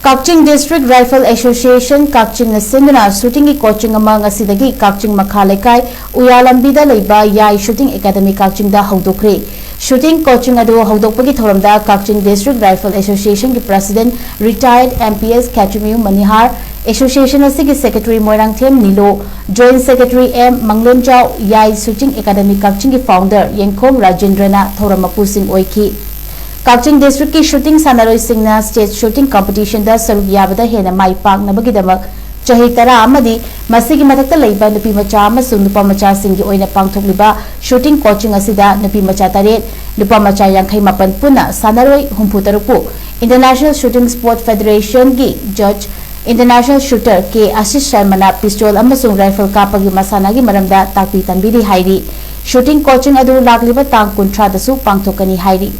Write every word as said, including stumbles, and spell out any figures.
ꯀꯛꯆꯤꯡ District Rifle Association ꯀꯛꯆꯤꯡꯅ ꯁꯤꯟꯗꯨꯅ shooting ꯒꯤ coaching ꯑꯃ ꯉꯁꯤꯗꯒꯤ ꯀꯛꯆꯤꯡ ꯃꯈꯥ ꯂꯩꯀꯥꯏ ꯎꯌꯥ ꯂꯝꯕꯤꯗ ꯂꯩꯕ ꯌꯥꯏ Shooting Academy ꯀꯛꯆꯤꯡꯗ ꯍꯧꯗꯣꯛꯈ꯭ꯔꯦ꯫ Shooting coaching ꯑꯗꯨ ꯍꯧꯗꯣꯛꯄꯒꯤ ꯊꯧꯔꯝꯗ ꯀꯛꯆꯤꯡ District Rifle Association ꯒꯤ President Retired M P S ꯈꯦꯇ꯭ꯔꯤꯃꯌꯨꯝ ꯃꯅꯤꯍꯥꯔ, Association ꯑꯁꯤꯒꯤ Secretary Moirangthem ꯅꯤꯂꯣ, Joint Secretary M ꯃꯪꯂꯦꯝꯖꯥꯎ, ꯌꯥꯏ Shooting Academy ꯀꯛꯆꯤꯡꯒꯤ Founder ꯌꯦꯡꯈꯣꯝ ꯔꯥꯖꯦꯟꯗ꯭ꯔꯅ ꯊꯧꯔꯝ ꯃꯄꯨꯁꯤꯡ ꯑꯣꯏꯈꯤ꯫ ꯀꯛꯆꯤꯡ District ꯀꯤ shooting ꯁꯥꯟꯅꯔꯣꯏꯁꯤꯡꯅ State Shooting Competition ꯗ ꯁꯔꯨꯛ ꯌꯥꯕꯗ ꯍꯦꯟꯅ ꯃꯥꯏ ꯄꯥꯛꯅꯕꯒꯤꯗꯃꯛ ꯆꯍꯤ ꯇꯔꯥ ꯑꯃꯗꯤ ꯃꯁꯤꯒꯤ ꯃꯊꯛꯇ ꯂꯩꯕ ꯅꯨꯄꯤ ꯃꯆꯥ ꯑꯃꯁꯨꯡ ꯅꯨꯄꯥ ꯃꯆꯥꯁꯤꯡꯒꯤ ꯑꯣꯏꯅ ꯄꯥꯡꯊꯣꯛꯂꯤꯕ shooting coaching ꯑꯁꯤꯗ ꯅꯨꯄꯤ ꯃꯆꯥ ꯇꯔꯦꯠ, ꯅꯨꯄꯥ ꯃꯆꯥ ꯌꯥꯡꯈꯩ ꯃꯥꯄꯟ ꯄꯨꯟꯅ ꯁꯥꯟꯅꯔꯣꯏ ꯍꯨꯝꯐꯨ ꯇꯔꯨꯛꯄꯨ International Shooting Sport Federation ꯒꯤ judge, International shooter K Ashish ꯁꯔꯃꯅ pistol ꯑꯃꯁꯨꯡ rifle ꯀꯥꯞꯄꯒꯤ ꯃꯁꯥꯟꯅꯒꯤ ꯃꯔꯝꯗ ꯇꯥꯛꯄꯤ ꯇꯝꯕꯤꯔꯤ ꯍꯥꯏꯔꯤ꯫ Shooting coaching ꯑꯗꯨ ꯂꯥꯛꯂꯤꯕ ꯇꯥꯡ ꯀꯨꯟꯊ꯭ꯔꯥꯗꯁꯨ ꯄꯥꯡꯊꯣꯛꯀꯅꯤ ꯍꯥꯏꯔꯤ꯫